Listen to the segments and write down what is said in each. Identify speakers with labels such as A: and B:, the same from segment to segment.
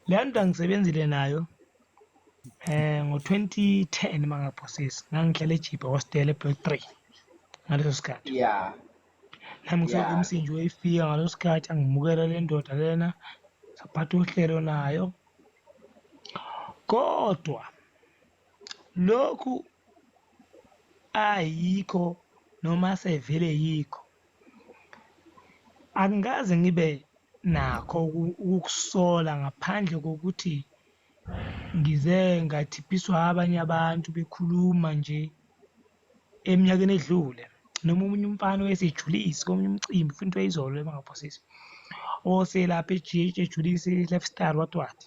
A: Le nto angisebenzile nayo ngo-2010 mangaphosisi, ngangihlala eJibha hostel e-block 3 ngaleso sikhathi. Nami ngisuke umsinji wayefika ngaleso sikhathi angimukela le ndoda lena, saphatha uhlelo nayo. Kodwa lokhu ayikho noma sevele yikho, angikaze ngibe nakho ukukusola ngaphandle kokuthi ngize ngathiphiswa abanye abantu bekhuluma nje eminyakeni edlule, noma omunye umfana owayesejulisi komunye umcimbi futhi into yayizolo uma ngingaphosisi, oselapha ejulisi lifestyle what what.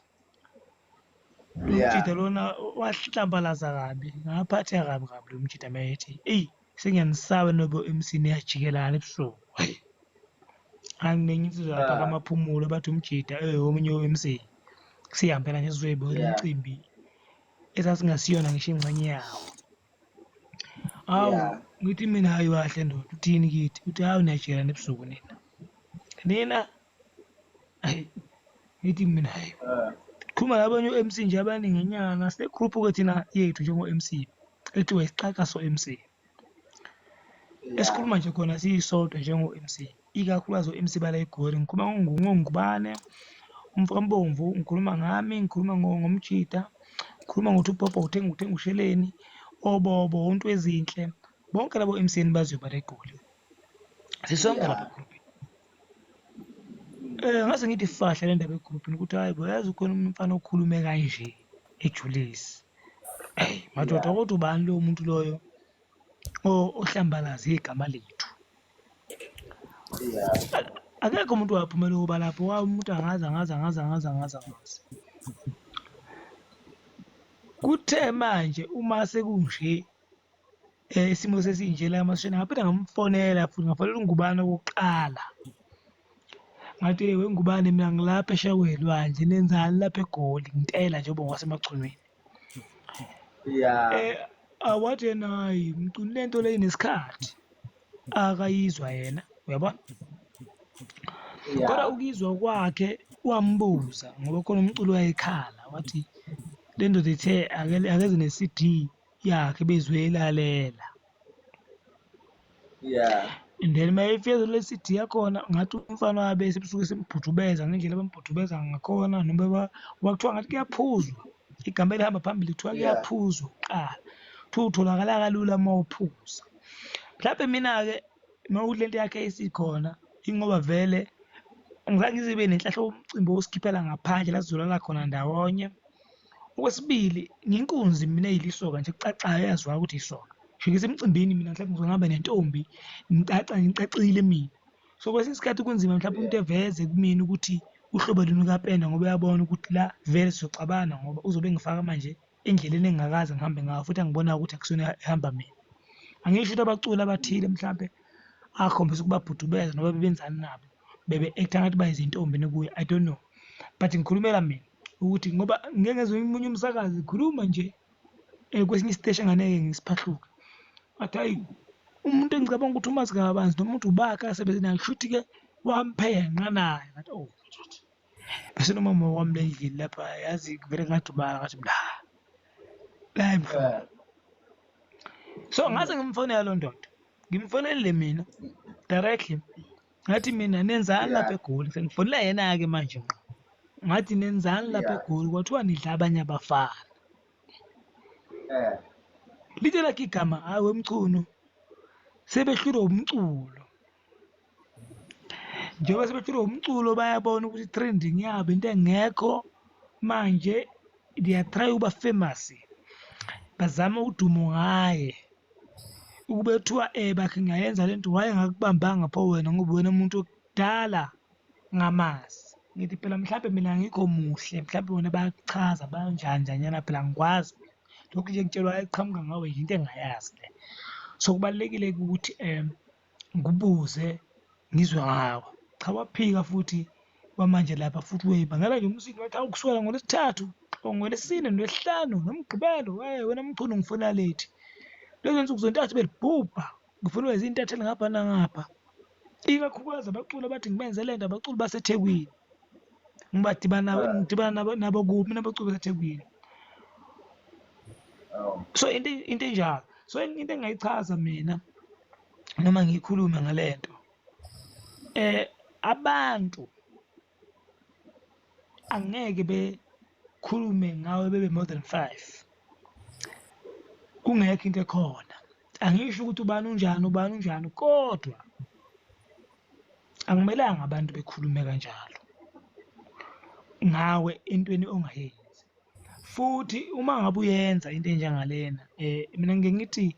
A: Lo mjita lona wahlambalaza kabi, ngaphatheka kabi kabi lo mjita uma ethi, eyi sengiyanisaba nobo MC niyajikelana ebusuku. Hhayi. Anginenye insizwa lapha kaMaphumulo bathi umjita omunye u-MC. Sihambela nje sizoyibukela umcimbi esasingasiyona ngisho ingxenye yawo. Hawu, ngithi mina hayi kahle ndoda, uthini kithi? Uthi hawu niyajikelana ebusuku nina. Nina hayi ngithi mina hayi. Khuluma nabanye o-MC nje abaninginyana, sine-group ke thina yethu njengo-MC ethiwa isixaka so-MC. Esikhuluma nje khona siyisodwa njengo-MC, ikakhulukazi o-MC bala eGoli. Ngikhuluma ngoNgubane, umfokaMbomvu, ngikhuluma ngami, ngikhuluma ngoMjida, ngikhuluma ngokuthi uBhobho uthenga uthenga usheleni, oBobo, uNtwezinhle, bonke labo MC enibaziyo bala eGoli. Sisonke lapha egrupini. Ngase ngithi fahla le ndaba egrupini ukuthi hayi bo, yazi ukhona umfana okhulume kanje ejulisi. Eyi madoda, kodwa ubani lowo muntu loyo ohlambalaza igama lethu? Akekho umuntu waphumela ukuba lapho, wa umuntu angazi angazi angazi angazi angazi angazi. Kuthe manje uma sekunje isimo sesinje la emasisheni, ngaphinde ngamfonela futhi ngafonela uNgubane okokuqala. Ngathi we Ngubane mina ngilapha phesheya kwey'lwandle nenzani lapha eGoli, ngitela nje ngoba ngwaseMachunwini. Wathi yena hhayi Mchunu le nto le inesikhathi, akayizwa yena uyabona. Kodwa ukuyizwa kwakhe wambuza ngoba khona umculo wayekhala wathi le ndoda ithe akeze ne-C_D yakhe bezoyilalela. And then uma efika le C_D yakhona ngathi umfana wabe esebusuke sembhudubeza ngendlela abambhudubeza ngakhona noma kwakuthiwa ngathi kuyaphuzwa, igama elihamba phambili kuthiwa kuyaphuzwa kuqala, kuthiwa utholakala kalula uma uphuza. Mhlampe mina-ke uma kuwukuthi lento yakhe isikhona ingoba vele angizange ngize ngibe nenhlahla yomcimbi wokusikhiphela ngaphandle la sizolala khona ndawonye. Okwesibili, nginkunzi mina eyilisoka nje kucacayo eyaziwayo ukuthi isoka. Ngisho ngisemcimbini mina mhlawumbe ngizoke ngihambe nentombi ngicaca ngicacile mina. So kwesinye isikhathi kunzima mhlawumbe umuntu eveze kumina ukuthi uhlobo luni lukapenda ngoba uyabona ukuthi la vele sizoxabana ngoba uzobe engifaka manje endleleni engingakaze ngihambe ngayo futhi angibonayo ukuthi akusiyona ehamba mina. Angisho ukuthi abaculi abathile mhlampe akhombisa ukubabhudubeza noma bebenzani nabo bebe-act-a ngathi bayizintombi kuye, I don't know. But ngikhulumela mina ukuthi ngoba ngike ngezwe omunye umsakazi ekhuluma nje kwesinye isiteshi enganeke ngisiphahluke, wathi hhayi umuntu engicabanga ukuthi umazi kabanzi noma umuntu ubakhe asebenze naye kushuthi-ke wamphenqa naye. Ngathi oh bese nomama wami la endlini lapha yazi ngivele ngadumala ngathi mina la emhlabeni. So ngase ngimfonela lo ndoda, ngimfonelile mina directly ngathi mina nenzani lapha eGoli, sengifonela yena-ke manje ngqo. Ngathi nenzani lapha eGoli, kwathiwa nidla abanye abafana. Lithe lakhe igama, hhayi weMchunu sebehlulwe umculo. Njengoba sebehlulwe umculo bayabona ukuthi trending yabo into engekho manje they are trying ukuba famous. Bazama udumo ngaye. Ukube kuthiwa bakhe ngiyayenza lento wayengakubambanga pho wena ngoba wena umuntu okudala ngamazi. Ngithi phela mhlampe mina angikho muhle mhlampe wena bayakuchaza banjani njanyana phela angikwazi mina. Lokhu nje engitshelwa eqhamuka ngawe yinto engingayazi le. So kubalulekile-ke ukuthi ngikubuze ngizwe ngawe. Cha waphika futhi kwamanje lapha futhi uyayibangela nje umsindo wathi awu kusukela ngoLwesithathu or ngoLwesine noLwesihlanu noMgqibelo wena Mchunu ngifuna late. Lezo nsuku zontathu belibhubha ngifuna ukwenza intatheli ngapha nangapha. Ikakhulukazi abaculi abathi ngibenze le nto abaculi baseThekwini. Ngibadibana ngidibana nabo kuphi nabaculi baseThekwini.
B: Oh.
A: So into enjalo. So into engingayichaza mina noma ngiyikhulume ngale nto, abantu angeke bekhulume ngawe bebe more than 5 kungekho into ekhona. Angisho ukuthi ubani unjani, ubani unjani, kodwa akumelanga abantu bekhulume kanjalo ngawe entweni ongayenzi. Futhi uma ngabe uyenza into enjengalena, mina ngike ngithi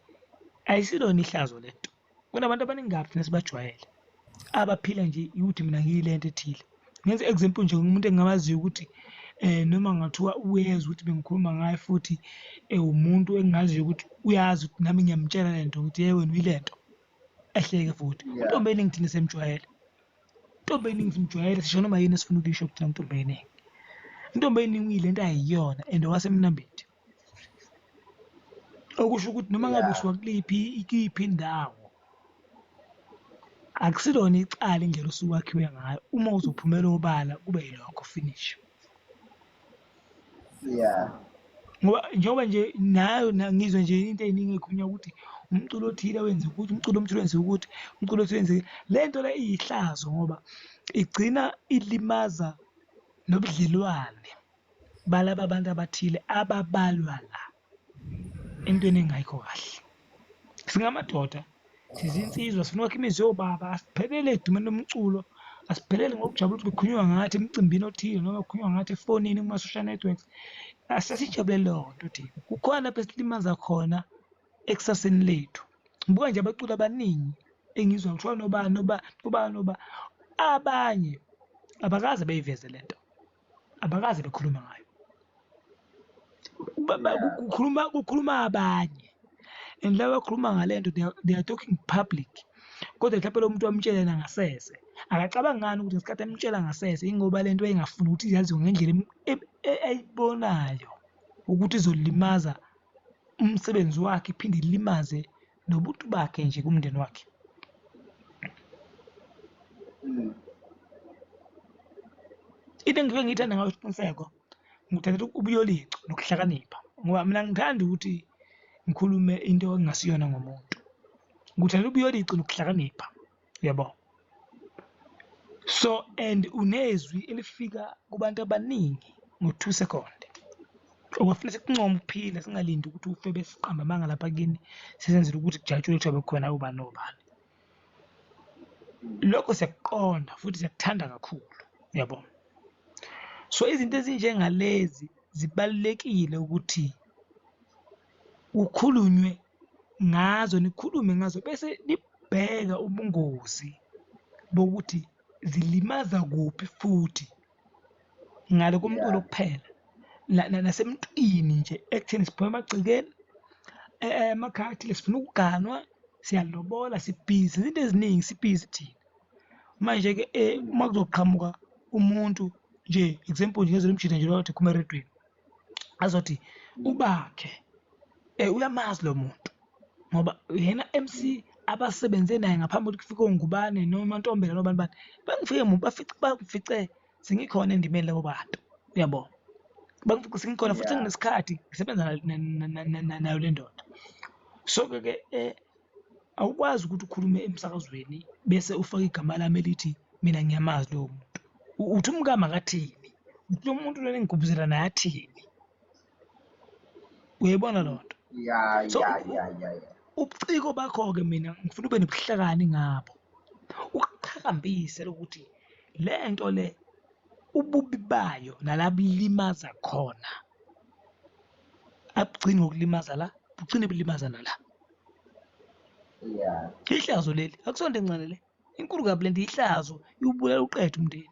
A: ayisilona ihlazo lento. Kunabantu abaningi kabi thina esibajwayele abaphila nje ukuthi mina ngiyilento ethile. Ngenze example nje ngumuntu engingamaziyo ukuthi noma ngathiwa uyezwa ukuthi bengikhuluma ngaye, futhi umuntu engingaziyo ukuthi uyazi ukuthi nami ngiyamtshela lento, ngithi hey wena uyilento, ehleke futhi. Untombi eningi thina semjwayele, intombi eningi simjwayele, sisho noma yini esifuna ukuyisho kuthina intombi eningi. Intombi eningi uyilento ayiyona and waseMnambithi, okusho ukuthi noma ngabe usuka kuliphi ikiphi indawo, akusilona icala indlela osukwakhiwe ngayo. Uma uzophumela obala kube yilokho, finish. Ngoba njengoba nje nayo ngizwe nje into ey'ningi ey'khulunywa ukuthi umculo othile wenze ukuthi, umculo omthile wenze ukuthi, umculo othile wenze le nto le iyihlazo, ngoba igcina ilimaza nobudlelwane balaba bantu abathile ababalwa la entweni engayikho kahle. Singamadoda, sizinsizwa, sifuna ukwakha imizi yobaba, asiphelele edumeni lomculo, asiphelele ngokujabula ukuthi kukhulunywa ngathi emcimbini othile noma kukhulunywa ngathi efonini kuma-social networks. Asisijabulele leyo nto thina. Kukhona lapho esilimaza khona ekusaseni lethu. Ngibuka nje abaculi abaningi engizwa kuthiwa nobani noba ubani noba, abanye abakaze beyiveze lento, abakaze bekhuluma ngayo. Kukhuluma abanye, and laba abakhuluma ngale nto they are talking public, kodwa mhlawumbe lo muntu wamtshela yena ngasese, akacabangi ngani ukuthi ngesikhathi emtshela ngasese ingoba lento engafuni ukuthi yaziwe ngendlela ayibonayo ukuthi izolimaza umsebenzi wakhe, iphinde ilimaze nobuntu bakhe nje kumndeni wakhe. Into engike ngiyithanda ngayo isiqiniseko, ngithandela ubuyolico nokuhlakanipha, ngoba mina ngithanda ukuthi ngikhulume into engingasiyona ngomuntu. Ngithandela ubuyolico nokuhlakanipha, uyabo. So and unezwi elifika kubantu abaningi ngo-2 second. Okufuna sikuncome ukuphila, singalindi ukuthi ufe besiqamba amanga lapha kini, sisenzela ukuthi kujatshulwe kuthiwa bekukhona ubani nobani. Lokho siyakuqonda futhi siyakuthanda kakhulu, uyabo. So izinto ezinjengalezi zibalulekile ukuthi kukhulunywe ngazo, nikhulume ngazo, bese nibheka ubungozi bokuthi zilimaza kuphi futhi ngale komculo kuphela, nasemntwini nje ekutheni siphume emagcekeni emakhaya athile, sifuna ukuganwa, siyalobola, sibhizi izinto eziningi, sibhizi thina. Manje-ke uma kuzoqhamuka umuntu nje, example nje, ngezwe lomjita nje lo kade ekhuluma eredweni, azothi ubakhe uyamazi lo muntu ngoba yena MC abasebenze naye ngaphambi kokuthi kufike oNgubane noma Ntombela nobani bani, bangifike bafice bangifice sengikhona endimeni labo bantu, uyabo. Bangifice sengikhona futhi senginesikhathi ngisebenza nayo le ndoda. So-ke ke awukwazi ukuthi ukhulume emsakazweni bese ufake igama lami elithi mina ngiyamazi lowo muntu. Uthi umkami akathini, uthi lo muntu lona engigubuzela naye athini. Uyayibona loo nto? So ubuciko bakho-ke mina ngifuna ube nobuhlakani ngabo, ukuqhakambise lokuthi le nto le ububi bayo nalabulimaza khona abugcini ngokulimaza la, bugcine bulimaza nala. Ihlazo leli akusonto encane le, inkulu kabi lento, ihlazo, iwubulala uqede umndeni.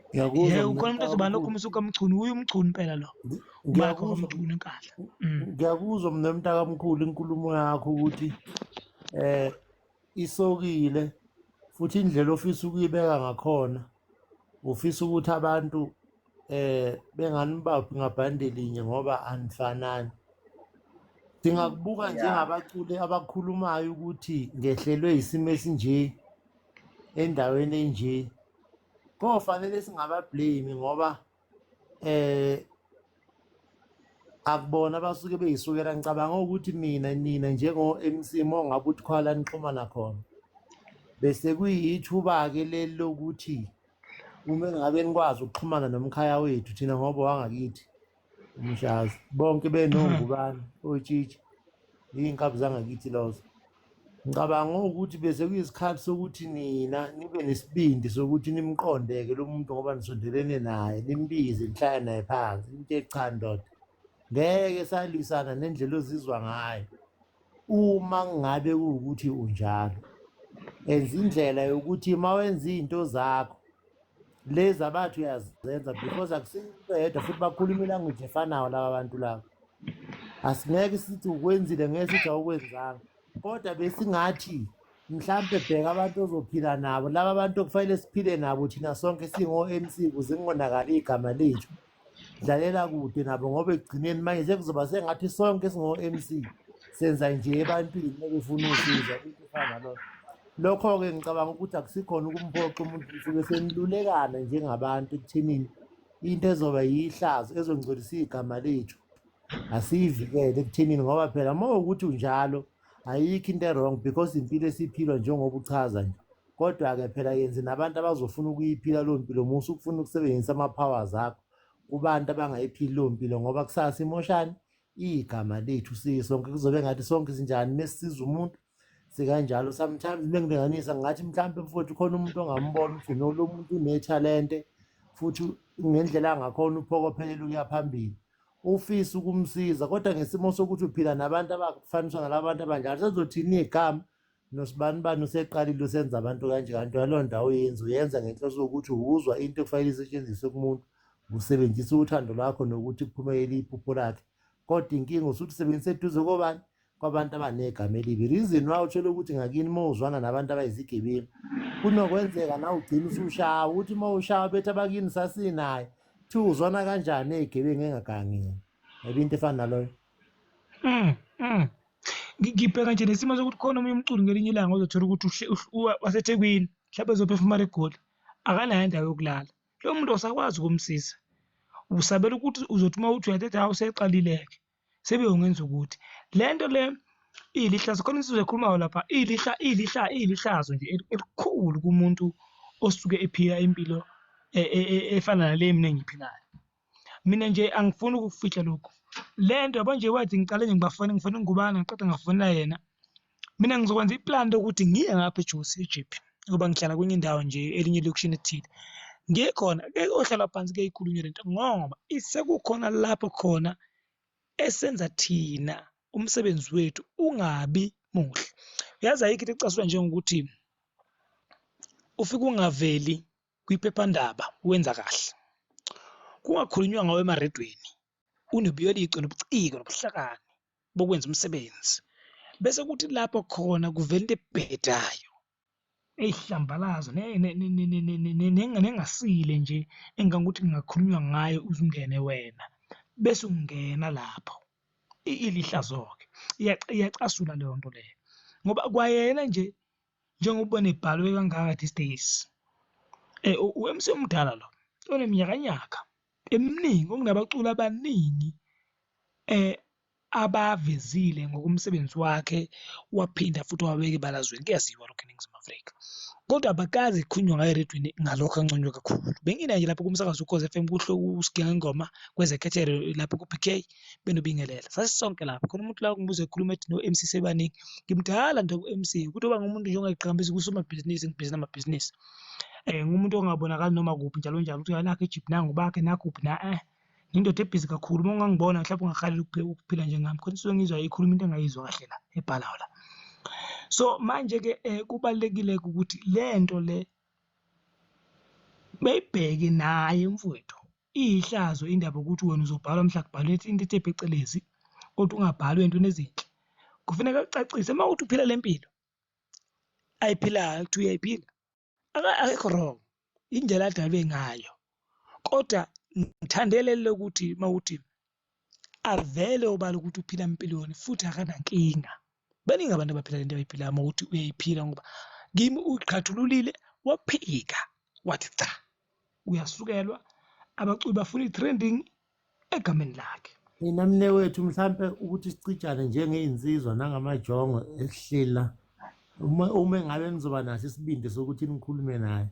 C: Ngiyakuzwa
A: Yebo,
C: mina
A: khona umuntu ozoba
C: mntakamkhulu.
A: lokhu umsuka Mchunu, uye uMchunu impela lo. Ubakho kwaMchunu eNkandla.
C: Ngiyakuzwa mina mntakamkhulu inkulumo yakho ukuthi isokile, futhi indlela ofisa ukuyibeka ngakhona, ufisa ukuthi abantu benganibaphi ngabhande linye ngoba anifanani. Singakubuka
B: Yeah.
C: njengabaculi abakhulumayo ukuthi ngehlelwe isimo esinje endaweni enje. Kofanele singabablame ngoba akubona abasuke beyisukela. Ngicabanga ukuthi mina nina njengo MC mo ngabe uthi khwala nixhumana khona, bese kuyithuba-ke leli lokuthi uma ngabe nikwazi ukuxhumana nomkhaya wethu thina, ngoba wangakithi umshazi bonke benongubani otshitshi iy'nkabi zangakithi lozo. Ngicabanga ukuthi bese kuyisikhathi sokuthi nina nibe nesibindi sokuthi nimqonde-ke lo muntu, ngoba nisondelene naye, nimbize, nihlale naye phansi, nimtshele, cha ndoda, ngeke salwisana nendlela ozizwa ngayo. Uma ngabe kuwukuthi unjalo, enza indlela yokuthi uma wenza iy'nto zakho lezi abathi uyazenza, because akusiyo into yedwa, futhi bakhuluma ilanguage efanayo laba bantu laba. Asingeke sithi ukwenzile, ngeke sithi awukwenzanga, kodwa besingathi mhlampe bheka abantu ozophila nabo, laba bantu okufanele siphile nabo thina sonke singo-MC, ukuze kungonakali igama lethu. Dlalela kude nabo, ngoba ekugcineni manje sekuzoba sengathi sonke singo-MC senza nje ebantwini ebefuna usizo, into efana nalokho. Lokho-ke ngicabanga ukuthi akusikhona ukumphoqa umuntu, suke senilulekana njengabantu ekuthenini into ezoba yihlazo ezongcolisa igama lethu asiyivikele ekuthenini, ngoba phela uma ukuthi unjalo ayikho into e-wrong, because impilo esiphilwa njengoba uchaza nje. Kodwa-ke phela yenze nabantu abazofuna ukuyiphila leyo mpilo, musa ukufuna ukusebenzisa ama-powers akho kubantu abangayiphili leyo mpilo, ngoba kusasa imoshani igama lethu sisonke, kuzobe ngathi sonke sinjani mesisiza umuntu sikanjalo. Sometimes bengilinganisa ngathi mhlawumbe mfowethu khona umuntu ongambona ukuthi no, lo muntu unethalente futhi ngendlela angakhona uphokophelela ukuya phambili, ufisa ukumsiza, kodwa ngesimo sokuthi uphila nabantu abafaniswa nalaba bantu abanjalo, sezothini igama nosibanibani useqalile usenza abantu kanje, kanti leyo ndawo uyenza uyenza ngenhloso yokuthi uzwa into ekufanele isetshenziswe kumuntu, usebenzisa uthando lwakho nokuthi kuphumelele iphupho lakhe. Kodwa inkinga usuthi usebenzisa eduze kobani, kwabantu abanegama elibi. Reason why uthole ukuthi ngakini uma uzwana nabantu abayizigebengu kunokwenzeka na ugcina usushawa, ukuthi uma ushawa bethi abakini sasinaye, kuthiwa uzwana kanjani ney'gebengu engagangile, yabo, into efana naloyo.
A: Ngibheka nje nesimo sokuthi khona omunye umculi ngelinye ilanga ozothola ukuthi waseThekwini mhlawumbe ezophefumula eGoli, akanayo indawo yokulala. Loyo muntu awusakwazi ukumsiza, usabela ukuthi uzothi uma uthi uyathetha, hawu, useqalile-ke sebeyongenza ukuthi le nto le iyilihlazo. Khona insizwa ekhulumayo lapha, iyilihlazo nje elikhulu kumuntu osuke ephila impilo efana nale mina engiyiphilayo. Mina nje angifuni ukukufihla lokhu. Le nto yabo nje, wathi ngiqale nje ngibafone, ngifone ngubani, ngiqeda ngafonela yena. Mina ngizokwenza iplani lokuthi ngiye ngapha eJozi, eJeppe, ngoba ngihlala kwenye indawo nje, elinye elokishini elithile. Ngiye khona, ke kohlala phansi kuyayikhulunywa lento, ngoba sekukhona lapho khona esenza thina umsebenzi wethu ungabi muhle. Uyazi ayikho into ecasula njengokuthi ufike ungaveli kwiphephandaba wenza kahle, kungakhulunywa ngawe emaredweni, unobuyolico nobuciko nobuhlakani bokwenza umsebenzi, bese kuthi lapho khona kuvela into ebhedayo eyihlambalazo nengasile nje engangokuthi kungakhulunywa ngayo uze ungene wena, bese ungena lapho. Ilihlazo-ke, iyacasula leyo nto leyo, ngoba kwayena nje njengoba ubona ebhalwe kangaka these days, u-MC omdala lo oneminyakanyaka eminingi okunabaculi abaningi abavezile ngokomsebenzi wakhe, waphinda futhi wabeka ebalazweni, kuyaziwa lokho eNingizimu Afrika. Kodwa abakaze kukhulunywa ngayo eredweni ngalokho anconywe kakhulu. Benginaye nje lapho kumsakazo Ukhozi FM kuhle uSiginga Ngoma kwezekhethelo lapho ku-PK benobingelela. Sasisonke lapho khona umuntu la ngibuze ekhuluma ethi no-MC sebaningi. Ngimdala nje ku-MC ukuthi uba ngumuntu nje ongayiqhakambisi kusomabhizinisi, ngibhizi namabhizinisi. Ngumuntu ongabonakali noma kuphi njalo njalo ukuthi nakho eJeep nangu bakhe nakuphi na. Ngiyindoda ebhizi kakhulu, uma ungangibona mhlawumbe ungahalela ukuphila njengami. Khona isuke ngizwa ikhuluma into engayizwa kahle la ebhalayo la. So manje-ke kubalulekile-ke ukuthi le nto le beyibheke naye mfowethu. Iyihlazo indaba yokuthi wena uzobhalwa mhla kubhalwe into ethe phecelezi, kodwa ungabhalwa ey'ntweni ezinhle. Kufuneka kucacise uma kuwukuthi uphila le mpilo ayiphilayo, kuthiwa uyayiphila, akekho wrong, indlela adalwe ngayo. Kodwa ngithande leli lokuthi uma kuwukuthi Avele obala ukuthi uphila mpiloni futhi akanankinga. Baningi abantu abaphila lento abayiphilayo uma ukuthi uyayiphila ngoba kimi uyiqhathululile waphika wathi cha uyasukelwa abaculi bafuna i-trending egameni lakhe.
C: Mina mnewethu mhlampe ukuthi sicijane njengey'nsizwa nangamajongo esihleli la uma engabe nizoba naso isibindi sokuthi nikhulume naye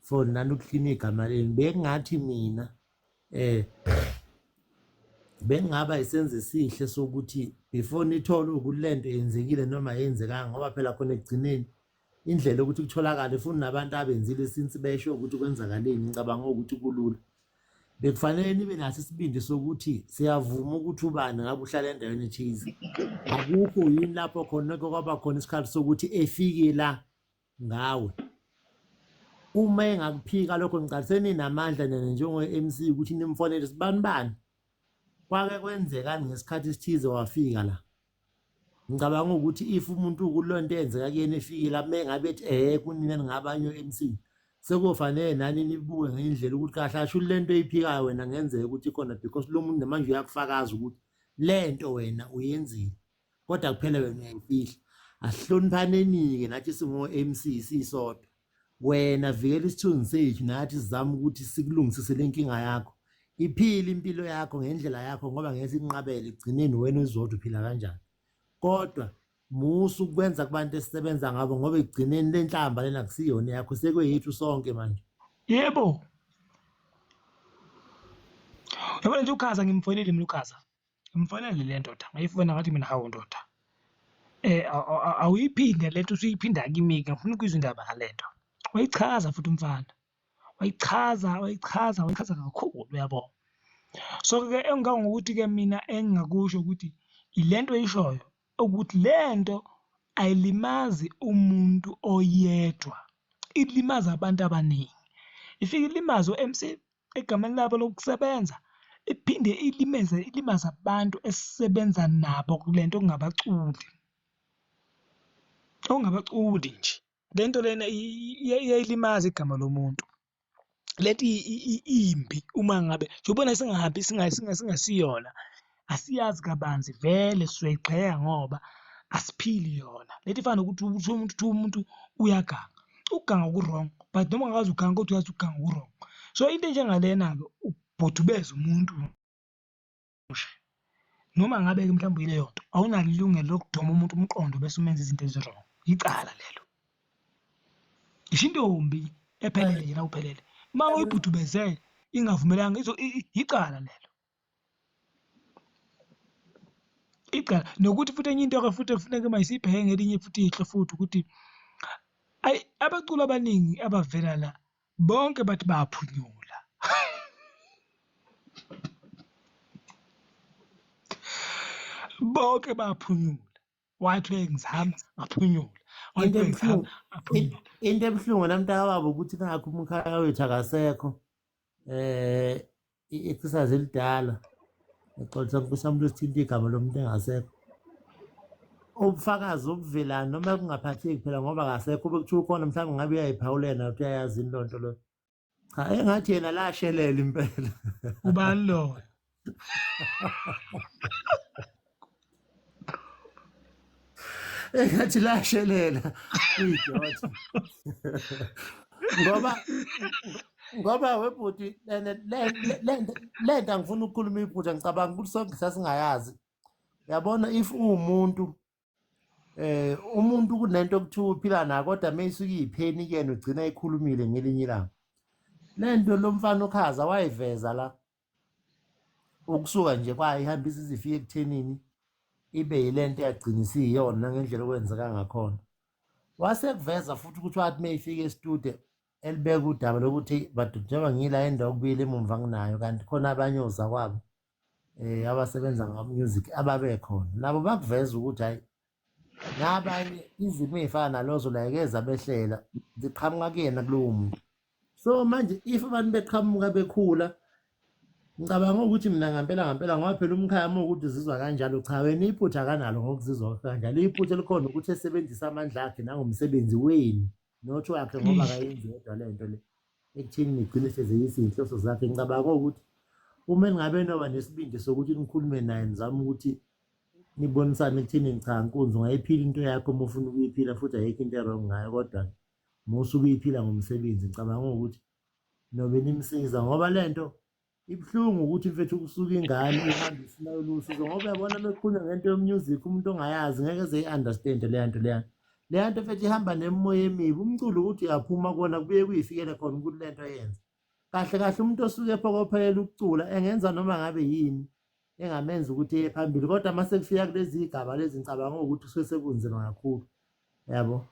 C: for nani ukuhlina igama lenu bengathi mina eh bengaba isenzo esihle sokuthi before nithole ukuthi lento yenzekile noma yenzekanga ngoba phela khona ekugcineni indlela yokuthi kutholakale futhi nabantu abenzile since besho ukuthi kwenzakaleni ngicabanga ukuthi kulula bekufanele nibe naso isibindi sokuthi siyavuma ukuthi ubani ngabe uhlala endaweni ethize akukho yini lapho khona kwaba khona isikhathi sokuthi efike la ngawe uma engakuphika lokho ngicela seninamandla nina njengo-MC ukuthi nimfonele sibani bani kwake kwenzekani ngesikhathi esithize wafika la ngicabanga ukuthi if umuntu kulonto eyenzeka kuyena efike la uma engabe ethi eh kunina ningabanye o-MC sekufanele nani nibuke ngendlela ukuthi kahle asho lento eyiphikayo wena ngenzeka ukuthi ikhona because lo muntu namanje uyakufakaza ukuthi lento wena uyenzile kodwa kuphela wena uyayifihla asihloniphaneni-ke nathi singo-MC sisodwa wena vikela isithunzi sethu nathi sizama ukuthi sikulungisise le nkinga yakho iphile impilo yakho ngendlela yakho ngoba ngeke sikunqabele ekugcineni wena uzodwa uphila kanjani kodwa musa ukwenza kubantu esisebenza ngabo ngoba ekugcineni le nhlamba lena kusiyona yakho sekweyethu sonke manje
A: yebo yabona nje ukhaza ngimfonile mina ukhaza Ngimfonele le ndoda ngayifona ngathi mina hawu ndoda awuyiphinde le nto usuyiphinda kimi-ke ngifuna ukuyizwa indaba ngale nto. Wayichaza futhi umfana, wayichaza, wayichaza, wayichaza kakhulu uyabo. So-ke engangokuthi-ke mina engingakusho ukuthi ile nto oyishoyo ukuthi le nto ayilimazi umuntu oyedwa, ilimaza abantu abaningi. Ifike ilimaze o-M_C egameni labo lokusebenza, iphinde ilimeze ilimaze abantu esisebenza nabo kule nto okungabaculi, okungabaculi nje. Le nto lena iyayilimaza igama lomuntu. Le nto imbi uma ngabe njengoba singahambi singasiyona, asiyazi kabanzi vele sizoyigxeka ngoba asiphili yona. Le nto ifana nokuthi uthi umuntu kuthiwa umuntu uyaganga, ukuganga ku-wrong but noma ungakaze ugange kodwa uyazi ukuganga ku-wrong. So into enjengalena-ke ubhodubeza umuntu nje noma ngabe-ke mhlawumbe uyileyo nto awunalo ilungelo lokudoma umuntu umqondo bese umenza izinto ezi-wrong, yicala lelo. Ngisho intombi ephelele nje nawuphelele uma uyibhudubeze ingavumelanga yicala lelo. Icala nokuthi futhi enye into-ke futhi ekufuneka mayisibheke ngelinye futhi ihlo futhi ukuthi ayi abaculi abaningi abavela la bonke bathi baphunyula. Bonke baphunyula. Wathi ngizama ngaphunyula. Wathi ngizama ngaphunyula.
C: Into ebuhlungu namntakababa ukuthi nakho umkhaya wethu akasekho. Eh i-exercise elidala exolisa nkosi yami losithinta igama lomuntu engasekho ubufakazi obuvelayo noma kungaphatheki phela ngoba akasekho ube kuthiwa ukhona mhlawumbe ngabe uyayiphawulela ukuthi uyayazi yini loo nto loyo cha engathi yena lashelela impela
A: ubani loyo
C: engathi lashelela idiot ngoba ngoba webhuti lento angifuna ukukhuluma iphutha ngicabanga ukuthi sonke sasingayazi uyabona if uwumuntu eh umuntu kunento okuthiwa uphila nayo kodwa mayisuke iyipheni kuyena ugcina ekhulumile ngelinye ilanga lento lomfana okhaza wayiveza la ukusuka nje kwayo ihambisa izifike ekuthenini ibe yilento eyagcina isiyiyona ngendlela okwenzeka ngakhona wasekuveza futhi ukuthi wathi uma efika estudio elibeka udaba lokuthi but njengoba ngila endawo okubili emumva nginayo kanti khona abanye ozakwabo eh abasebenza ngo-music ababekhona nabo bakuveza ukuthi hayi nabanye izimo ey'fana nalozo like ezabehlela ziqhamuka kuyena kulowo muntu so manje if abantu beqhamuka bekhula ngicabanga ukuthi mina ngampela ngampela ngoba phela umkhaya uma ukuthi uzizwa kanjalo cha wena iphutha akanalo ngokuzizwa kanjalo iphutha elikhona ukuthi esebenzise amandla akhe nangomsebenzi wenu not wakhe ngoba akayenzi yedwa le nto le ekutheni nigcine sezeyisa iy'nhloso zakhe ngicabanga ukuthi Uma ningabe noba nesibindi sokuthi nikhulume naye, nizame ukuthi nibonisane ekutheni cha nkunzi ungayiphila into yakho uma ufuna ukuyiphila, futhi ayikho into e-wrong ngayo, kodwa uma usuke uyiphila ngomsebenzi, ngicabanga ukuthi nobe nimsiza, ngoba lento ibuhlungu ukuthi mfethu kusuka ingane ihambe ifuna usizo, ngoba uyabona mekukhulunywa ngento yomusic umuntu ongayazi ngeke eze i-understand leya nto leya. Leya nto mfethu ihamba nemimoya emibi, umculo ukuthi uyaphuma kona kubuye kuyifikele khona ukuthi lento yenza. Kahle kahle umuntu osuke ephokophelela ukucula engenza noma ngabe yini engamenza ukuthi eye phambili, kodwa uma sekufika kulezi igaba lezi ngicabanga ukuthi kusuke sekunzima kakhulu, yabo.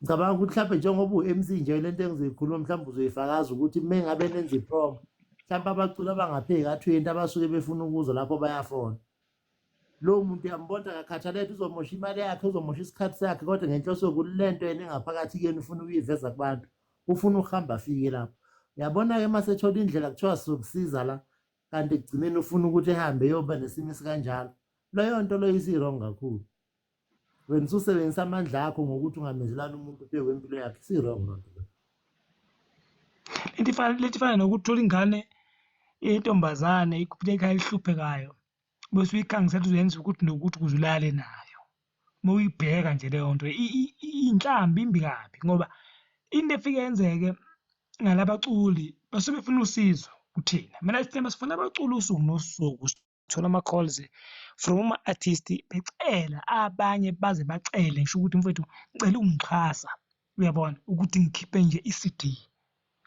C: Ngicabanga ukuthi mhlawumbe njengoba u-MC nje lento engizoyikhuluma mhlawumbe uzoyifakaza ukuthi uma ngabe nenza i-promo, mhlawumbe abaculi abangapheki ka-20 abasuke befuna ukuzwa lapho bayafona. Lowo muntu uyambona akakhathalele, uzomosha imali yakhe, uzomosha isikhathi sakhe, kodwa ngenhloso yokuthi lento yena engaphakathi kuyena ufuna ukuyiveza kubantu, ufuna ukuhamba afike lapho. Uyabona-ke uma sethola indlela kuthiwa sizokusiza la, kanti ekugcineni ufuna ukuthi ehambe eyoba nesimo esikanjalo. Leyo nto leyo isi-wrong kakhulu. Wena ususebenzisa amandla akho ngokuthi ungamenzelani umuntu phezu kwempilo yakhe, isi-wrong loo nto leyo.
A: Lento ifana nokuthola ingane yentombazane ikhuphule ekhaya elihluphekayo, bese uyikhangisela uzoyenza ukuthi nokuthi ukuze ulale nayo. Uma uyibheka nje leyo nto iyinhlambi imbi kabi, ngoba into efike yenzeke ngalabaculi basuke befuna usizo kuthina. Mina thina sifuna abaculi usuku nosuku, sithola ama-calls from ama-artist becela, abanye baze bacele ngisho ukuthi mfowethu ngicela ungixhasa, uyabona, ukuthi ngikhiphe nje i-CD,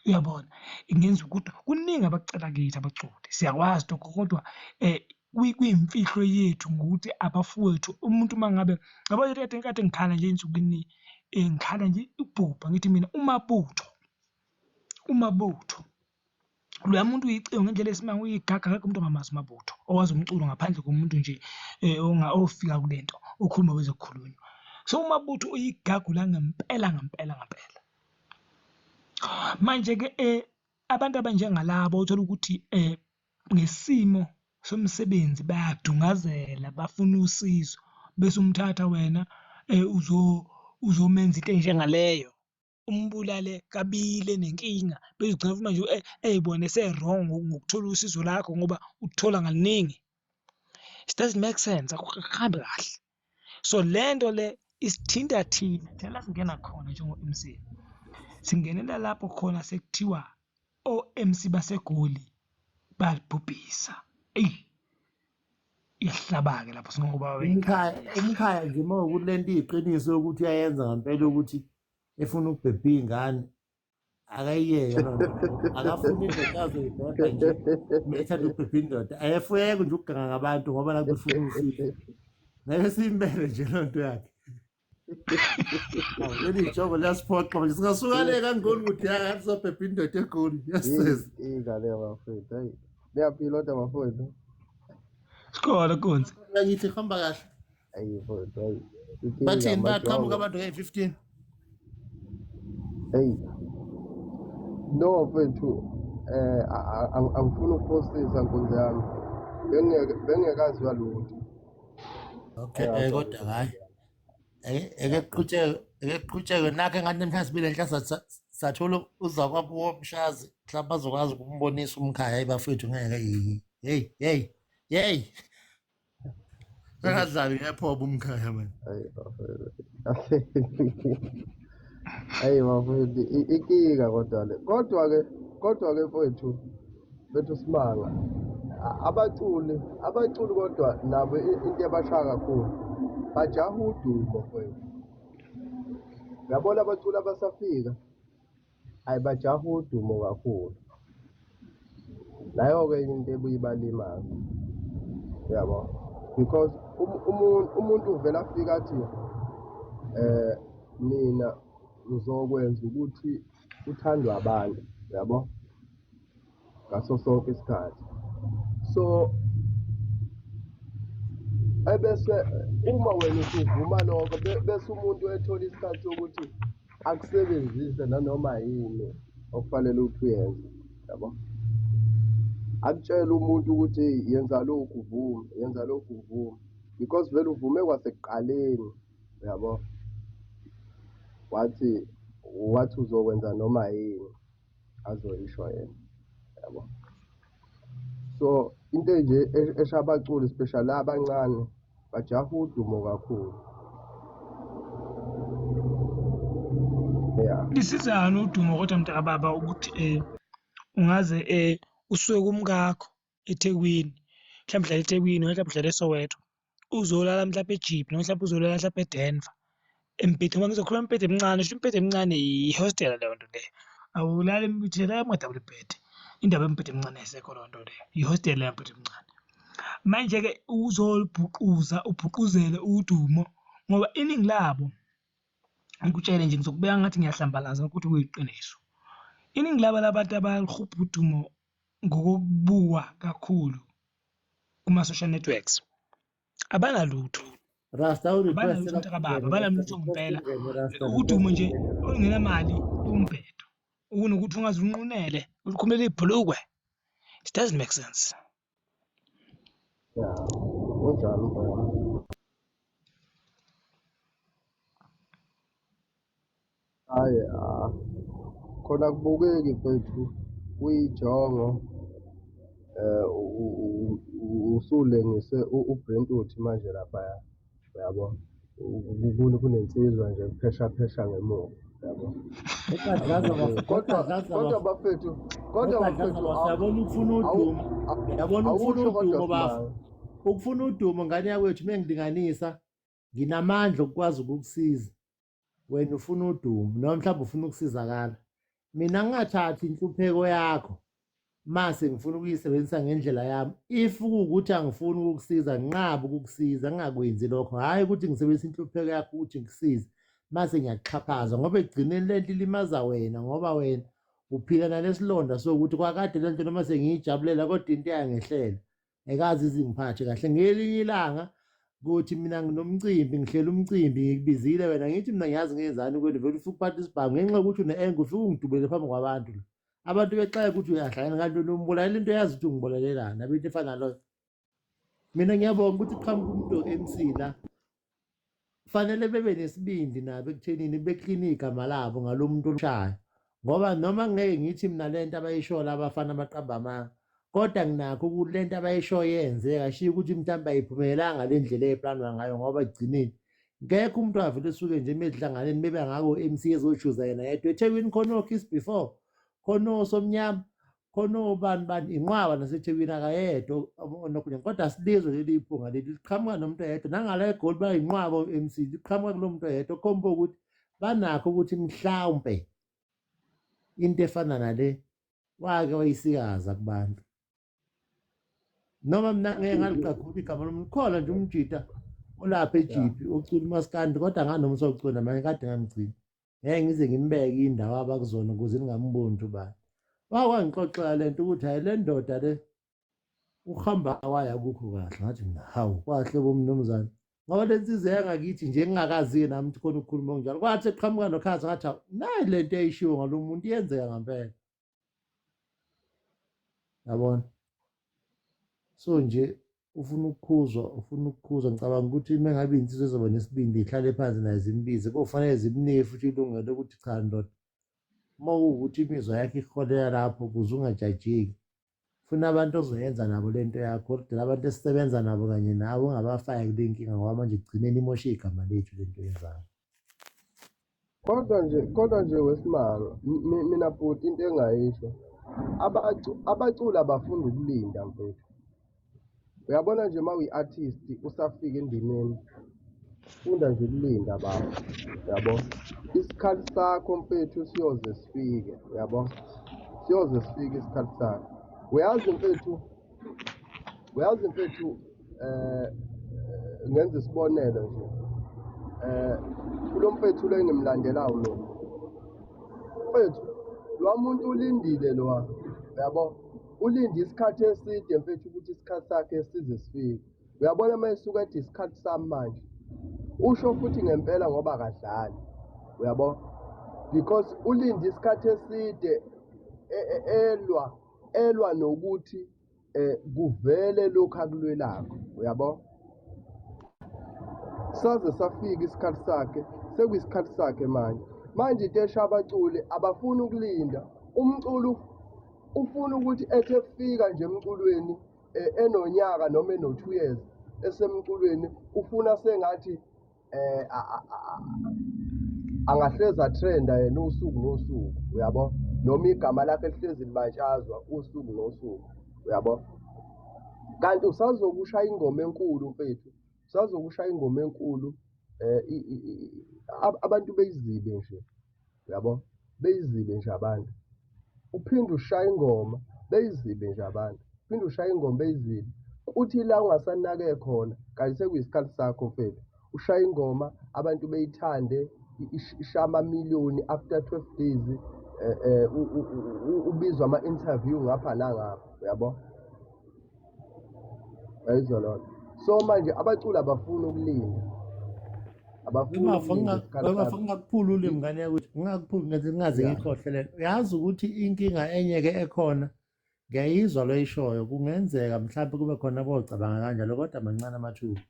A: uyabona. Ngenza ukuthi kuningi abakucela kithi abaculi, siyakwazi lokho, kodwa kuyimfihlo yethu ngokuthi abafowethu umuntu uma ngabe yabo kade kade ngikhala nje ey'nsukwini, ngikhala nje ukubhubha ngithi mina uMabutho, uMabutho loya muntu uyiciko ngendlela esimanga, uyigaga, akekho umuntu ongamazi uMabutho owazi umculo ngaphandle komuntu nje ofika kule nto okhuluma beze kukhulunywa. So uMabutho uyigagu la ngempela ngempela ngempela. Manje-ke abantu abanjengalabo uthola ukuthi ngesimo somsebenzi bayadungazela, bafuna usizo, bese umthatha wena uzomenza into enjengaleyo, umbulale kabili enenkinga, bese ugcina manje ey'bona ese-wrong ngokuthola usizo lakho ngoba ukuthola kaningi. It doesn't make sense, akuhambi kahle. So lento le isithinta thina, thina la singena khona njengo-MC, singenela lapho khona sekuthiwa o-MC baseGoli bayalibhubhisa. Eyi, iyahlaba-ke lapho singoba.
C: Umkhaya nje uma ukuthi lento iyiqiniso ukuthi uyayenza ngempela ukuthi efuna ukubhebha iy'ngane, akayiyeke loo nto leyo. Akafuni indoda azoyibhebha nje uma ethanda ukubhebha indoda, ayefuyeke nje ukuganga ngabantu ngoba nakho efuna usizo, ngeke siyimbele nje loo nto yakhe. Awu, leli jobo liyasiphoxa manje, singasuka le kangoni ukuthi ya sizobhebha indoda eGoli, yasiza.
B: Ingane yabafowethu, hayi, niyaphila kodwa bafowethu?
A: Sikhona kunzi.
C: Ngakithi hamba kahle.
B: Ayi mfowethu, hayi.
C: Bathini, bayaqhamuka abantu ngeyi-15?
B: Hey, no mfethu, angifuni ukuphosisa nkunzi yami, bengeke bengekaziwa lutho.
C: Okay, kodwa hayi, eke kuqhutsheke, eke kuqhutsheke nakho, engathi namhlanje sibile nhla sathola uzakwabo womshazi, mhlawumbe azokwazi ukumbonisa umkhaya. Hayi bafethu, ngeke, hey hey hey, engadlali ngephoba umkhaya man.
B: Hayi bafethu, hayi bafethu, inkinga kodwa le, kodwa ke mfowethu bethu simanga abaculi kodwa nabo into ebashaya kakhulu bajaha udumo mfowethu. Uyabona abaculi abasafika, hayi, bajaha udumo kakhulu. Nayo-ke enye into ebuye ibalimaze, uyabo, because umuntu uvela afika athi mina ngizokwenza ukuthi uthandwe abantu, uyabo, ngaso sonke isikhathi. So ebese uma wena usuvuma lokho, bese umuntu ethola isikhathi sokuthi akusebenzise nanoma yini okufanele ukuthi uyenze, yabo, akutshele umuntu ukuthi yenza lokhu uvume, yenza lokhu uvume, because vele uvume kwasekuqaleni, uyabo, wathi uzokwenza noma yini azoyisho yena, yabo. So into nje esha abaculi especially abancane bajaha udumo kakhulu. Yeah.
A: Lisizani udumo kodwa mntakababa ukuthi ungaze usuke kumkakho eThekwini, mhlawumbe uhlala eThekwini mhlawumbe uhlala eSoweto, uzolala mhlawumbe eJipe noma mhlawumbe uzolala mhlawumbe eDenver embhedeni, ngoba ngizokhuluma imibhede emincane, sho imibhede emincane ihostela leyo nto leyo. Awulali emithela ama-double bed, indaba yemibhede emincane ayisekho leyo nto leyo, ihostela leyo mibhede emincane. Manje-ke uzolubhuquza ubhuquzele udumo ngoba iningi labo, ngikutshele nje ngizokubeka ngathi ngiyahlambalaza ukuthi kuyiqiniso. Iningi laba labantu abalihubha udumo ngokokubukwa kakhulu kuma-social networks abanalutho.
C: Rasta
A: Abanalutho mntakababa, abanalutho ngempela. Udumo nje olungenamali umbhedo. Kunokuthi ungaze unqunele ulikhumele ibhulukwe. It doesn't make sense.
B: Yeah. Kunjalo mfana. Hhayi ah, khona akubukeki mfethu kuyijongo usulengise uBrentwood manje laphaya uyabo. Kunensizwa nje kuphesha phesha ngemuva uyabo. Kodwa bafethu, kodwa bafethu
C: yabona ukufuna udumo, yabona ukufuna udumo bafo. Ukufuna udumo ngane yakwethu mengilinganisa nginamandla okukwazi ukukusiza. Wena ufuna udumo noma mhlawumbe ufuna ukusizakala. Mina ngingathathi inhlupheko yakho mase ngifuna ukuyisebenzisa ngendlela yami. If kuwukuthi angifuni ukukusiza, nginqabe ukukusiza, ngingakwenzi lokho. Hhayi ukuthi ngisebenzise inhlupheko yakho ukuthi ngikusize mase ngiyakuxhaphaza, ngoba ekugcineni lento ilimaza wena, ngoba wena uphila nalesilonda sokuthi kwakade lento noma sengiyijabulela kodwa into yangehlela ayikaze izingiphathe kahle. Ngelinye ilanga kuthi mina nginomcimbi, ngihlela umcimbi, ngikubizile wena, ngithi mina ngiyazi ngenzani kwenu, vele ufike uphathe isibhamu ngenxa yokuthi une-enga, ufike ungidubele phambi kwabantu la. Abantu bexaka ukuthi uyahlangana kanti wena umbulalela into eyazi ukuthi ungibulalelani, abe into efana naloyo. Mina ngiyabonga ukuthi qhamuka umuntu o-M_C la. Fanele bebe nesibindi nabo ekuthenini bekline igama labo ngalo muntu olushayo, ngoba noma ngeke ngithi mina lento abayishoyo abafana abaqamba amanga, kodwa nginakho ukuthi lento abayishoyo yenzeka, shiya ukuthi mhlawumbe ayiphumelelanga le ndlela eyayiplanwa ngayo, ngoba ekugcineni ngekho umuntu avele esuke nje emedlanganeni bebe ngako MC ezochuza yena yedwa. eThekwini khona oKiss Before, khona oSomnyama, khona obani bani, inqwaba naseThekwini akayedwa onokhunye, kodwa silizwe leli iphunga leli liqhamuka nomuntu oyedwa, nangala eGoli bayinqwaba o-MC liqhamuka kulo muntu oyedwa, okhomba ukuthi banakho ukuthi mhlawumbe into efana nale wake wayisikaza kubantu. Noma mina ngeke ngaliqakhula igama lomuntu, khona nje umjita olapha eJipi ocula umaskandi, kodwa nganoma usawucula manje kade ngamgcina, ngeke ngize ngimbeke indawo abakuzona ukuze ningamboni ubani. Wakwangixoxela lento ukuthi hayi le ndoda le uhamba waya kukho kahle, ngathi mina hawu kwahle bomnumzane, ngoba le nsizwa yangakithi nje ngingakazi nami ukuthi khona ukukhuluma okunjalo. Kwathi eqhamuka nokhathi ngathi hawu nayi lento eyishiwo ngalo muntu iyenzeka ngempela, yabona. So nje ufuna ukukhuzwa, ufuna ukukhuzwa. Ngicabanga ukuthi uma ngabe insizwa ezoba nesibindi ihlale phansi naye zimbize, kofanele zimnike futhi ilungelo lokuthi cha ndoda, uma kuwukuthi imizwa yakho iholela lapho ukuze ungajajeki, funa abantu ozoyenza nabo lento yakho, kodwa abantu esisebenza nabo kanye nawe ungabafaki kule nkinga, ngoba manje ekugcineni imoshe igama lethu lento oyenzayo.
B: Kodwa nje wesimanga, mina bhuti into engayisho, abaculi abafunda ukulinda mfethu. Uyabona nje uma uyi-artist usafika endimeni, funda nje ukulinda baba, uyabo. Isikhathi sakho mfethu siyoze sifike, uyabo, siyoze sifike isikhathi sakho. Uyazi mfethu, uyazi mfethu, ngenza isibonelo nje, kulo mfethu lo engimlandelayo mina mfethu, lo muntu ulindile lowa, uyabo, ulinde isikhathi eside mfethu ukuthi isikhathi sakhe size sifike. Uyabona uma esuka ethi isikhathi sami manje, usho futhi ngempela ngoba akadlali, uyabo, because ulinde isikhathi eside elwa nokuthi kuvele lokhu akulwelakho, uyabo. Saze safika isikhathi sakhe, sekuyisikhathi sakhe manje. Manje into esha abaculi abafuni ukulinda. Umculo Ufuna ukuthi ethi efika nje emculweni enonyaka noma eno-2 years esemculweni, ufuna sengathi angahlezi trenda yena usuku nosuku, uyabo, noma igama lakhe lihlezi libatshazwa usuku nosuku, uyabo. Kanti usazokushaya ingoma enkulu mfethu, usazokushaya ingoma enkulu abantu beyizibe nje, uyabo, beyizibe nje abantu. Uphinde ushaye ingoma beyizibe nje abantu, uphinde ushaye ingoma beyizibe. Kuthi la ungasanake khona kanti sekuyisikhathi sakho mfethu, ushaya ingoma abantu beyithande, ishaya amamiliyoni after 12 days, ubizwa ama-interview ngapha nangapha, uyabo. Uyayizwa loo nto? So manje abaculi abafuni ukulinda, abafuni ukulinda isikhathi
C: Bafo
B: sabo.
C: ngingakuphula ulimi ngane yakwethu, ngingakuphuli ngaze ngingaze ngikhohle le nto. Uyazi ukuthi inkinga enye-ke ekhona, ngiyayizwa lo oyishoyo, kungenzeka mhlawumbe kube khona abocabanga kanjalo, kodwa mancane amathuba.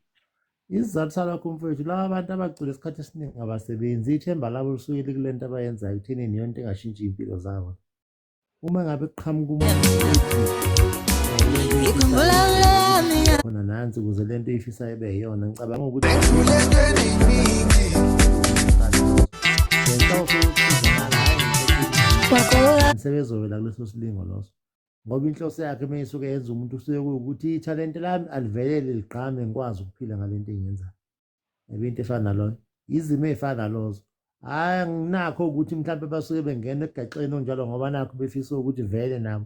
C: Isizathu salokho mfowethu, laba bantu abacula isikhathi esiningi abasebenzi, ithemba labo lisuke likule nto abayenzayo ekuthenini iyona into engashintsha iy'mpilo zabo. Uma ngabe kuqhamuka umuntu othi lento khona nansi ukuze lento oyifisayo ibe yiyona, ngicabanga ukuthi ngenhloso yokusizakala, hhayi sebezowela kuleso silingo loso. Ngoba inhloso yakhe uma isuke yenza umuntu usuke kuwukuthi ithalente lami alivelele ligqame ngikwazi ukuphila ngale nto engiyenzayo. Yabo into efana naloyo, izimo ey'fana nalozo. Hhayi anginakho ukuthi mhlawumbe basuke bengena ekugaxeni onjalo ngoba nakho befisa ukuthi vele nabo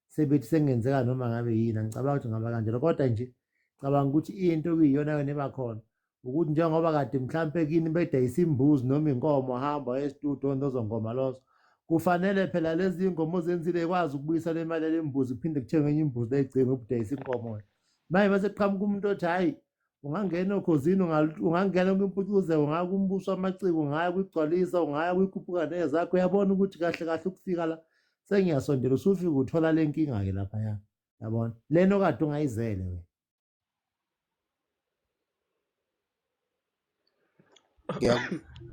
C: sebethi sengenzeka noma ngabe yini, angicabanga ukuthi ngaba kanjalo. Kodwa nje cabanga ukuthi into okuyiyona yona eba khona ukuthi njengoba kade mhlampe kini bedayisa imbuzi noma inkomo, hamba esitudiyo lezo ngoma lozo, kufanele phela lezi ngoma ozenzile ikwazi ukubuyisa le mali yale mbuzi, kuphinde kuthengwe enye imbuzi leyigcine ubudayisa inkomo. Manje bese kuqhamuka umuntu othi hhayi ungangena okhozini, ungangena kwimpucuzeko, ungaya kumbuso wamaciko, ungaya kwigcwalisa, ungaya kwikhuphuka nezakho, uyabona ukuthi kahle kahle ukufika la sengiyasondela, usufika uthola le nkinga-ke laphaya, yabona lena okade ungayizele wena.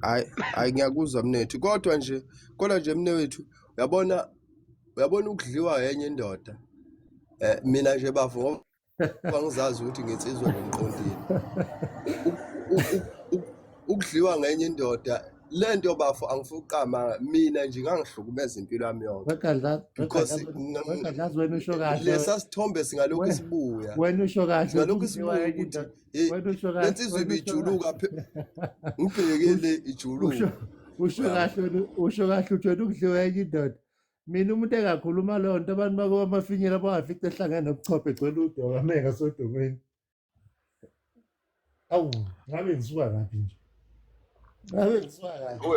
B: Hayi hayi ngiyakuzwa mnethu, kodwa nje mnewethu, uyabona ukudliwa yenye indoda. Mina nje bafo ngoba ngizazi ukuthi nginsizwa ngiqondile. Ukudliwa ngenye indoda lento bafo angifuqama mina nje ngangihlukumeza impilo yami yonke.
C: Because wena usho kahle.
B: Lesa sithombe singalokhu sibuya.
C: Wena usho kahle.
B: Singalokhu sibuya ukuthi lensizwa ibijuluka ngibhekele ijuluka.
C: Usho kahle, usho kahle uthi wena ukudliwa enye indoda. Mina umuntu engakhuluma leyo nto abantu bako amafinyela bawafica ehlangene nobuchopho egcwele udonga meka sodongeni. Awu, ngabe ngisuka ngaphi nje? Ngabe ngisuka ngaphi?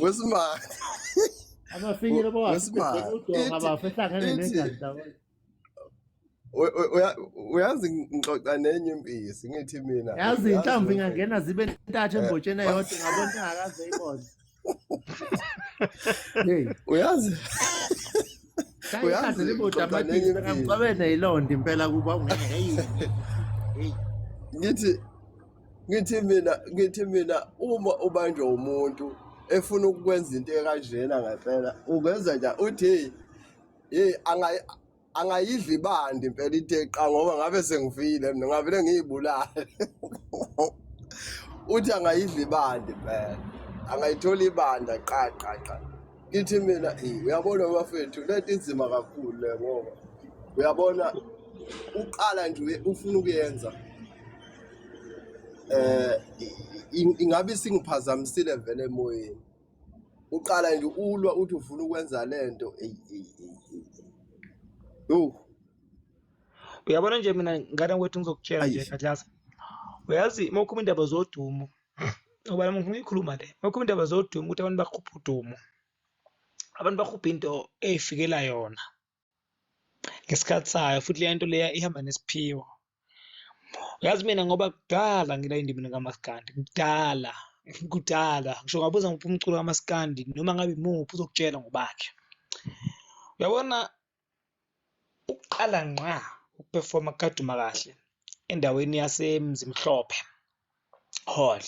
B: Wesimanje.
C: Amafinyela bawafica egcwele udonga bafa ehlangene negazi ndawonye.
B: Uyazi ngixoxa nenye impisi ngithi mina.
C: Yazi inhlamvu ingangena zibe ntathu embotsheni eyodwa ngabona ingakaze ibone. Hey,
B: uyazi.
C: Uyazi ngicabene neyilonda impela kuba ungeke. Hey.
B: Ngithi mina uma ubanjwa umuntu efuna ukwenza into ekanjena ngempela ungenza nje uthi hey angayidla ibandi impela ithe qa ngoba ngabe sengifile mina ngavele ngiyibulale. Uthi angayidla ibandi impela, angayithola ibanda qa qa qa. Ngithi mina uyabona bafethu lento inzima kakhulu le ngoba uyabona uqala nje ufuna ukuyenza ingabe singiphazamisile vele emoyeni. Uqala nje ulwa uthi ufuna ukwenza lento. Yo.
A: Uyabona nje mina ngane kwethu ngizokutshela nje Gadlaza. Uyazi mawukhuluma indaba zodumo, ngoba nami ngifuna ukuyikhuluma le. Mawukhuluma indaba zodumo ukuthi abantu bakhupha udumo. Abantu bakhupha into eyifikela yona ngesikhathi sayo futhi le nto leya ihamba nesiphiwo. Uyazi mina ngoba kudala ngila endimeni kaMaskandi, kudala ngisho ngabuza ngiphi umculo kaMaskandi noma ngabe imuphi uzokutshela ngobakhe. Uyabona ukuqala ngqa ukuperforma kukaDuma Kahle endaweni yaseMzimhlophe Hall,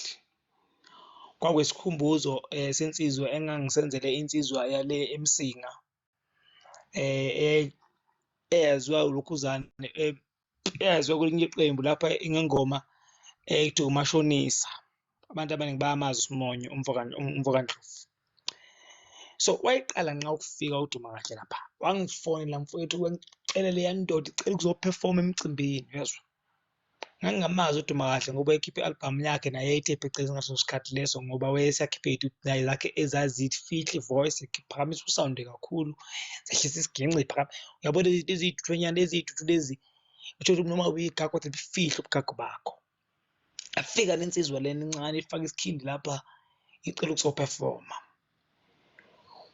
A: kwakwesikhumbuzo sensizwa engangisenzele insizwa yale eMsinga. eh eyaziwa ulokhuzane eyaziwa kwelinye iqembu lapha ingengoma ekuthiwa uMashonisa. Abantu abaningi bayamazi uSimonyo umfokaNdlovu. So wayeqala nqa ukufika uDuma Kahle lapha, wangifonela mfowethu wangicela leya ndoda icela ukuzophefoma emcimbini, uyezwa? Ngangingamazi uDuma Kahle ngoba ekhiphe i-album yakhe naye yayithe phecelezi ngaleso sikhathi leso ngoba wayesakhiphe naye zakhe ezazithi fihle voice iphakamisa usawundi kakhulu, zehlisa isiginci iphakame. Uyabo lezi zinto eziyithuthwenyana lezi iy'thuthu lezi, uthole ukuthi noma uyigagu kodwa lifihle ubugagu bakho. Yafika le nsizwa lena encane ifake isikhindi lapha icela ukuzophefoma.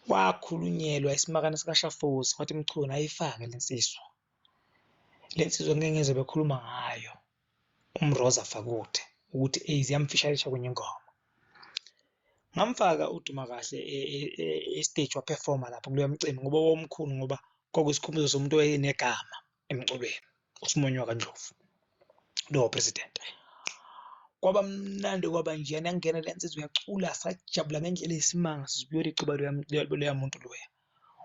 A: Wakhulunyelwa isimakane sikaShafuza wathi Mchunu ayifake le nsizwa. Le nsizwa ngeke ngizwe bekhuluma ngayo uMroza Fakude ukuthi eyi ziyamfisharisha kwenye ingoma. Ngamfaka uDuma Kahle e-stage waphefoma lapho kuloya mcimbi ngoba wawumkhulu ngoba kwakusikhumbuzo somuntu owayenegama emculweni uSimonyo kaNdlovu lowo president. Kwaba mnandi kwaba njena yangena le nsizwa yacula sajabula ngendlela eyisimanga sizibuyela icuba loya muntu loya.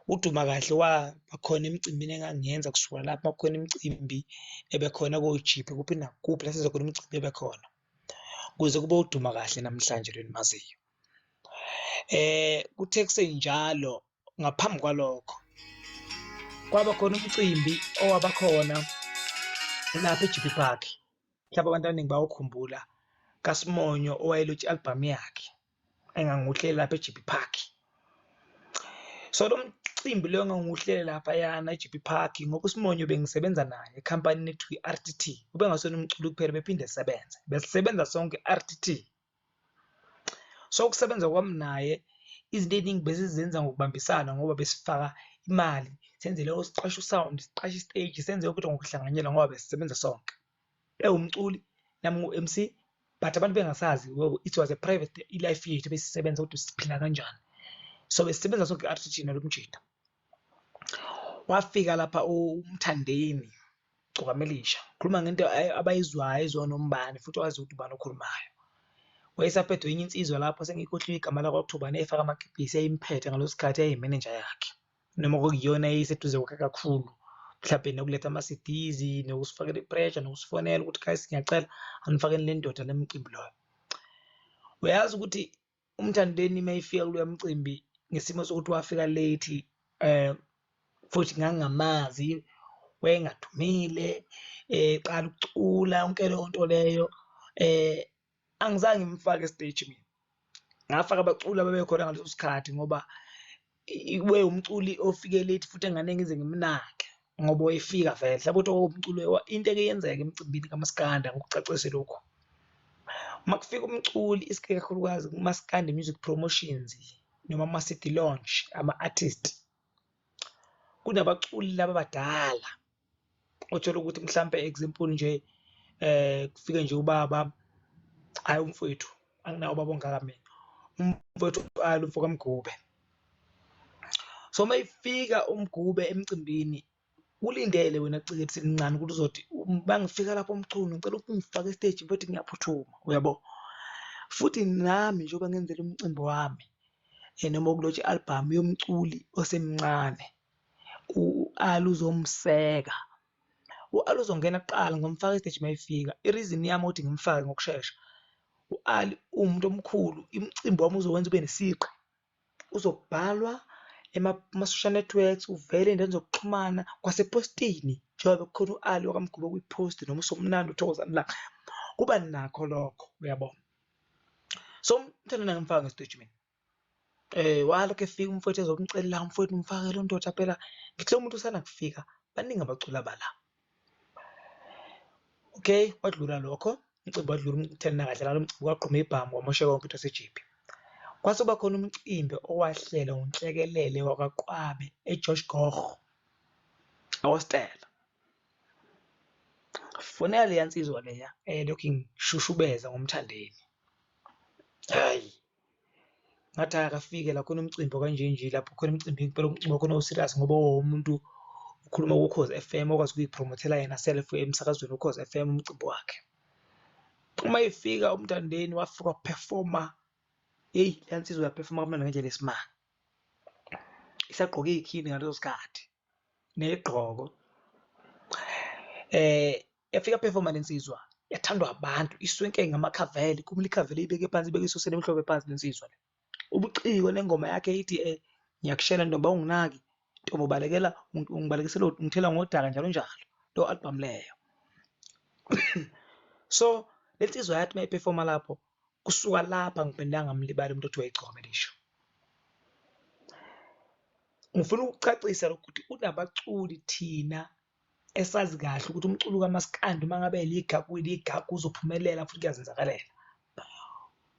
A: UDuma Kahle wabakhona emicimbini engangiyenza kusuka lapho uma kukhona imicimbi ebekhona kojiphi kuphi nakuphi la senza khona imicimbi ebekhona kuze kube uDuma Kahle namhlanje lo enimaziyo. Kuthe kusenjalo ngaphambi kwalokho kwaba khona umcimbi owaba khona lapha e-Jeppe Park, mhlawumbe abantu abaningi bawukhumbula, kaSimonyo owayelotshe i-album yakhe engangiwuhlela lapha e-Jeppe Park. So lo mcimbi lo engangiwuhlela laphayana e-Jeppe Park ngoba uSimonyo bengisebenza naye ekhampanini ekuthiwa i-R_T_T, ubengasona umculi kuphela bephinde esebenze, besisebenza sonke i-R_T_T. So ukusebenza kwami naye izinto ey'ningi besizenza ngokubambisana ngoba besifaka imali senze lokho, siqashe u-sound, siqashe isiteji, senze yonke into ngokuhlanganyela ngoba besisebenza sonke. Ewumculi nami ngiwu-M_C but abantu bengasazi it was a private i-life yethu besisebenza ukuthi siphila kanjani. So besisebenza sonke i-R_T_T nalo mjita. Wafika lapha uMthandeni Gcokama Elisha, khuluma ngento abayizwayo ezwa nombani futhi wazi ukuthi ubani okhulumayo. Wayesaphethwe enye insizwa lapho sengikhohliwe igama lakwa kuthiwa ubani eyayifaka amakepisi eyayimphethe ngaleso sikhathi eyayiyimenenja yakhe noma kwakuyiyona eyayiseduze kwakhe kakhulu mhlawumbe nokuletha ama-C_Ds nokusifakela i-pressure nokusifonela ukuthi guys ngiyacela anifakeni le ndoda le mcimbi loyo. Uyazi ukuthi uMthandeni uma efika kuloya mcimbi ngesimo sokuthi wafika late futhi ngangingamazi wayengadumile eqala ukucula yonke leyo nto leyo angizange ngimfake esiteji mina. Ngafaka abaculi ababekhona ngaleso sikhathi ngoba ube umculi ofike late futhi engane ngize ngimnake ngoba wayefika vele mhlawumbe ukuthi umculo into eke yenzeka emcimbini kamaskandi angikucacise lokhu. Uma kufika umculi isikakhulukazi kumaskandi music promotions noma ama-C_D launch ama-artist, kunabaculi laba abadala othola ukuthi mhlampe example nje kufike nje ubaba, hhayi umfowethu anginawo ubaba ongaka mina, umfowethu Ali umfo kaMgube. So uma efika uMgube emcimbini ulindele wena ciki elincane ukuthi uzothi mangifika lapho Mchunu ngicela ukungifaka esiteji mfethu ngiyaphuthuma, uyabo? Futhi nami njengoba ngenzela umcimbi wami noma uku-launch-a i-album yomculi osemncane u-Ali uzomseka. U-Ali uzongena kuqala ngizomfaka esiteji uma efika. I-reason yami ukuthi ngimfake ngokushesha, u-Ali uwumuntu omkhulu, imicimbi wami uzowenza ube nesigqi. Uzobhalwa kuma-social networks, uvele ey'ndaweni zokuxhumana kwasepostini njengoba bekukhona u-Ali wakaMgube kwi-post noma uSomnandi uThokozani Langa, kuba nakho lokho uyabo. So uMthandeni angimfaka ngesiteji mina. Walokhu efika umfowethu ezomcelela umfowethu ngifake lo ndoda phela, ngithi lo muntu usanda kufika baningi abaculi abala. Okay, kwadlula lokho, umcimbi wadlula uMthandeni akadlalanga umcimbi kwaqhuma ibhamu kwamosheka yonke into yaseJeppe. Kwase kuba khona umcimbi owahlelwa uNhlekelele wakwaQwabe eGeorge Goch, ehostela. Fonela leya nsizwa leya eyayilokhu ingishushubeza ngoMthandeni. Hhayi, ngathi hhayi akafike la khona umcimbi okanje nje lapho khona umcimbi impela umcimbi wakhona o-serious ngoba wawumuntu ukhuluma kuKhozi F_M okwazi ukuy'phromothela yena self emsakazweni uKhozi F_M umcimbi wakhe. Uma efika uMthandeni wafika waphefoma, hheyi leya nsizwa yaphefoma kamnandi ngendlela eyisimanga, isagqoke ikhindi ngaleso sikhathi. Negqoko. Yafika performa lensizwa yathandwa abantu iswenke ngamakhavele kumele ikhavele ibeke phansi ibeke isusele emhlophe phansi lensizwa le. Ubuciko nengoma yakhe ithi ngiyakushela ntombi awunginaki ntombi ubalekela ungibalekisela ungithela ngodaka njalo njalo lo album leyo. So le nsizwa yathi uma iphefoma lapho kusuka lapha ngiphinde ngamlibala umuntu othiwa igcokama elisha. Ngifuna ukucacisa lokhu ukuthi kunabaculi thina esazi kahle ukuthi umculo kamaskandi uma ngabe ligagu ligagu uzophumelela futhi kuyazenzakalela.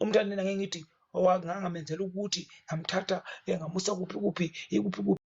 A: Umntwana ngeke ngithi ngangamenzela ukuthi ngamthatha ngamusa kuphi kuphi ikuphi kuphi.